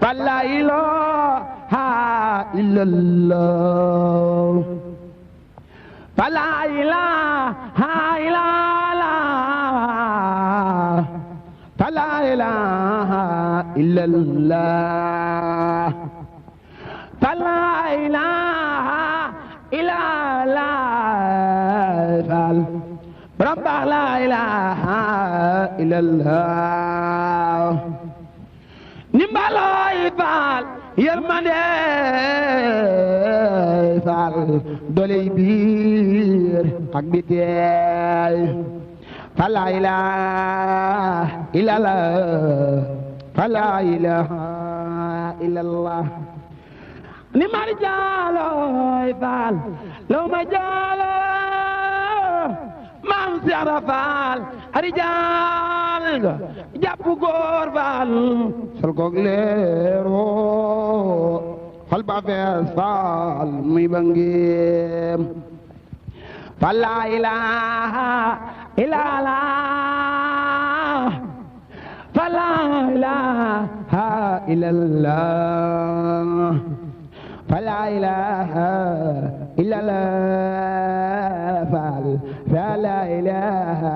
فلا إله إلا الله فلا إله إلا الله فلا إله إلا الله فلا إله إلا الله رب لا إله إلا الله نمبالاي فال يرماني فال دولي بير ak bitey فلا إله إلا الله فلا إله إلا الله نمار جالوي فال لو ما جالو maam Seera Faal rijaal jàpp góor faal sol koog leero xol ba fees faal muy ba ngeem fa laa ilaaha illallaah fa laa ilaaha illallaah fa laa ilaaha illallaah faal fa laa ilaaha